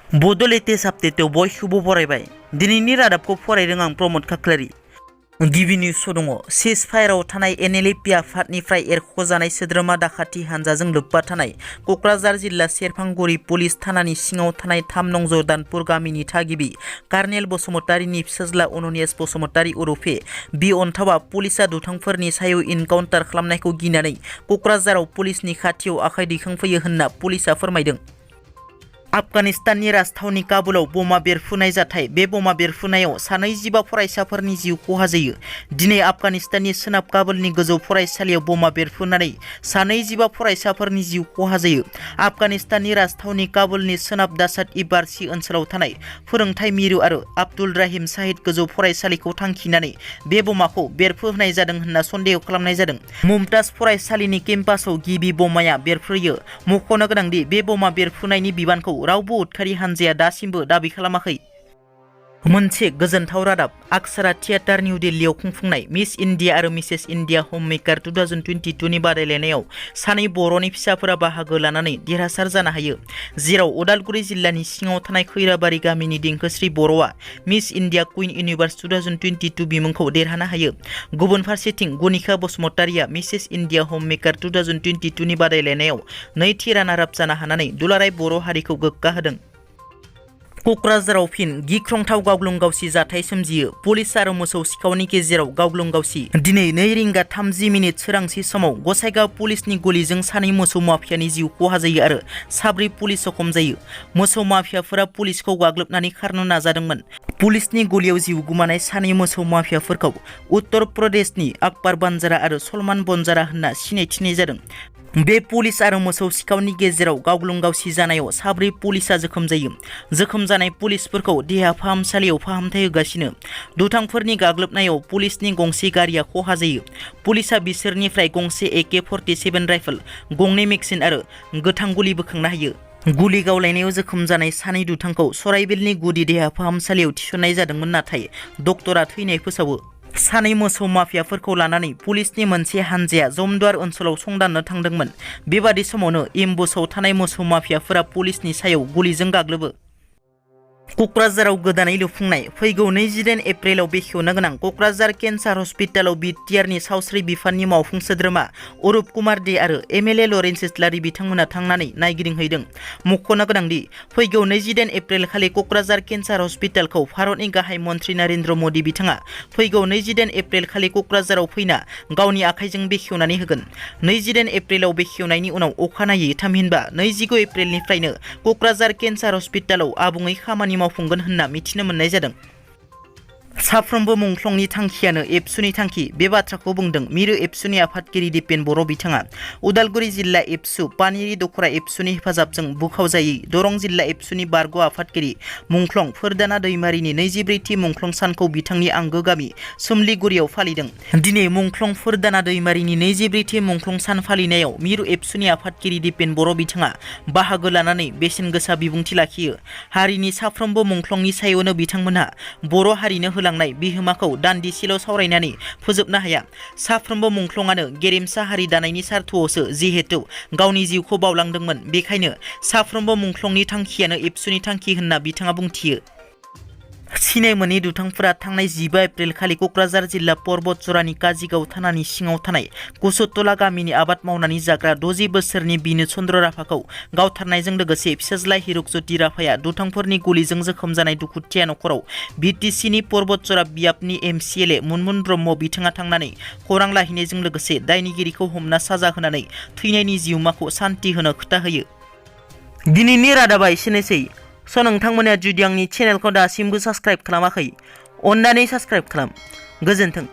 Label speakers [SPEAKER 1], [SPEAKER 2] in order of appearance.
[SPEAKER 1] बडो लेटेस्ट आपडेटआव बयखौबो बरायबाय। दिनैनि रादाबखौ फरायदों आं प्रमद खाख्लारि। गिबि निउसआव दङ सिज फायाराव थानाय एनएलएपि आफादनिफ्राय एरख'जानाय सोद्रोमा दाखाथि हानजाजों लोब्बा थानाय क'क्राझार जिल्ला सेरफांगुरि पुलिस थानानि सिङाव थानाय 3 नं जर्दानपुर गामिनि थागिबि कार्नेल बसुमतारीनि फिसाज्ला अननियास बसुमतारी उरुफे बि अन्थावा पुलिसा दुथांफोरनि सायाव इनकाउन्टार खालामनायखौ गिनानै क'क्राझाराव पुलिसनि खाथियाव आखाइ दैखांफैयो होनना पुलिसा फोरमायदों। आफगानिस्ताननि राजथावनि काबुलाव बमा बेरफ्रुनाय जाथाय। बे बमा बेरफ्रुनायाव सानै 15 फरायसाफोरनि जिउ खहा जायो। दिनै आफगानिस्ताननि सोनाब काबुलनि गोजौ फरायसालियाव बमा बेरफ्रुनानै सानै 15 फरायसाफोरनि जिउ खहा जायो। आफगानिस्ताननि राजथावनि काबुलनि सोनाब दासाद इबारसि ओनसोलाव थानाय फोरोंथाय मिरु आरो आब्दुल राहिम साहिद गोजौ फरायसालिखौ थांखिनानै बे बमाखौ बेरफ्रुहोनाय जादों होनना सन्देह खालामनाय जादों। मुमताज फरायसालिनि केम्पासआव गिबि बमाया बेरफ्रुयो। मख'नो गोनांदि बे बमा बेरफ्रुनायनि बिबानखौ रावबो उदखारि हानजाया दासिमबो दाबि खालामाखै। मोनसे गोजोनथाव रादाब। अक्षरा थियेटार निउ दिल्लीआव खुंफुंनाय मिस इन्डिया आरो मिसेस इन्डिया हममेकार 2022 नि बादायलायनायाव सानै बर'नि फिसाफोरा बाहागो लानानै देरहासार जानो हायो, जेराव उदालगुरि जिल्लानि सिङाव थानाय खैराबारि गामिनि देंखोस्रि बर'आ मिस इन्डिया कुइन इउनिभार्स 2022 बिमुंखौ देरहानो हायो। गुबुन फारसेथिं गनिका बसुमतारीया मिसेस इन्डिया हममेकार 2022 नि बादायलायनायाव नैथि रानार आप जानो हानानै दुलाराय बर' हारिखौ गोग्गा होदों। क'क्राझाराव फिन गिख्रंथाव गावग्लुंगावसि जाथाय सोमजियो। पुलिस आरो मोसौ सिखावनि गेजेराव गावग्लुंगावसि। दिनै 2:30 सोरांसि समाव गसाइगाव पुलिसनि गलिजों सानै मोसौ माफियानि जिउ खहा जायो आरो 4 पुलिस जखम जायो। मोसौ माफियाफोरा पुलिसखौ गाग्लोबनानै खारनो नाजादोंमोन। पुलिसनि गलियाव जिउ गोमानाय सानै मोसौ माफियाफोरखौ उत्तर प्रदेशनि अकबर बन्जारा आरो सलमान बन्जारा होनना सिनायथिनाय जादों। बे पुलिस आरो मोसौ सिखावनि गेजेराव गावग्लुंगावसि जानायाव 4 पुलिसा जोखोम जायो। जोखोम जानाय पुलिसफोरखौ देहा फाहामसालियाव फाहामथाय होगासिनो। दुथांफोरनि गाग्लोबनायाव पुलिसनि गंसे गारिया खहा जायो। पुलिसा बिसोरनिफ्राय गंसे AK-47 राइफल, 2 मेगजिन आरो गोथां गुलि बोखांनो हायो। गुलि गावलायनायाव जोखोम जानाय सानै दुथांखौ सराइबिलनि गुदि देहा फाहामसालियाव थिसननाय जादोंमोन, नाथाय डक्टरा थैनाय फोसावो। सानै मोसौ माफियाफोरखौ लानानै पुलिसनि मोनसे हानजाया जमदुवार ओनसोलाव संदाननो थांदोंमोन। बेबादि समावनो एम्बुसआव थानाय मोसौ माफियाफोरा पुलिसनि सायाव गुलिजों गाग्लोबो। क'क्राझाराव गोदानै लुफुंनाय। फैगौ 29 एप्रिलाव बेखेवनो गोनां क'क्राझार केन्सार हस्पिटालाव BTR नि सावस्रि बिफाननि मावफुं सोद्रोमा अरुप कुमार दे आरो MLA लरेन्स इस्लारि बिथांमोना थांनानै नायगिदिंहैदों। मख'नो गोनांदि फैगौ 29 एप्रिल खालि क'क्राझार केन्सार हस्पिटालखौ भारतनि गाहाय मन्त्रि नरेन्द्र मोदी बिथाङा फैगौ 29 एप्रिल खालि क'क्राझाराव फैना गावनि आखाइजों बेखेवनानै होगोन। 29 एप्रिलाव बेखेवनायनि उनाव अखानायै थामहिनबा 29 एप्रिलनिफ्रायनो क'क्राझार केन्सार हस्पिटालाव आबुङै खामानि मावफुंगोन होनना मिथिनो मोननाय जादों। साफ्रोमबो मुंख्लंनि थांखियानो एबसुनि थांखि। बे बाथ्राखौ बुंदों मिरु एबसुनि आफादगिरि दिपेन बर' बिथाङा। उदालगुरि जिल्ला एबसु पानिरि दखरा एबसुनि हेफाजाबजों बुखावजायै दरं जिल्ला एबसुनि बारग' आफादगिरि मुंख्लं फोरदाना दैमारिनि 24थि मुंख्लं सानखौ बिथांनि आंगो गामि सोमलिगुरियाव फालिदों। दिनै मुंख्लं फोरदाना दैमारिनि 24थि मुंख्लं सान फालिनायाव मिरु एबसुनि आफादगिरि दिपेन बर' बिथाङा बाहागो लानानै बेसेन गोसा बिबुंथि लाखियो। हारिनि साफ्रोमबो मुंख्लंनि सायावनो बिथांमोनहा बर' हारिनो होलांनाय बिहोमाखौ दान्दिसेल' सावरायनानै फोजोबनो हाया। साफ्रोमबो मुंख्लंआनो गेरेमसा हारि दानायनि सार्थआवसो जिहेतु गावनि जिउखौ बावलांदोंमोन, बेखायनो साफ्रोमबो मुंख्लंनि थांखियानो एबसुनि थांखि होनना बिथाङा बुंथियो। सिनाय मोनै दुथांफोरा थांनाय 15 एप्रिल खालि क'क्राझार जिल्ला पर्बतजरानि काजिगाव थानानि सिङाव थानाय कुसुतला गामिनि आबाद मावनानै जाग्रा 60 बोसोरनि बिनु चन्द्र राभाखौ गावथारनायजों लोगोसे फिसाज्ला हिरुक ज्योति राभाया दुथांफोरनि गुलिजों जोखोम जानाय दुखुथिया नखराव BTC नि पर्बतजरा बियाबनि MCLA मुनमुन ब्रह्म बिथाङा थांनानै खौरां लाहैनायजों लोगोसे दायनिगिरिखौ हमना साजा होनानै थैनायनि जिउमाखौ सान्ति होनो खोथा होयो। दिनैनि रादाबा एसेनोसै। नोंथांमोना जुदि आंनि चेनेलखौ दासिमबो साबस्क्राइब खालामाखै, अन्नानै साबस्क्राइब खालाम। गोजोन्थों।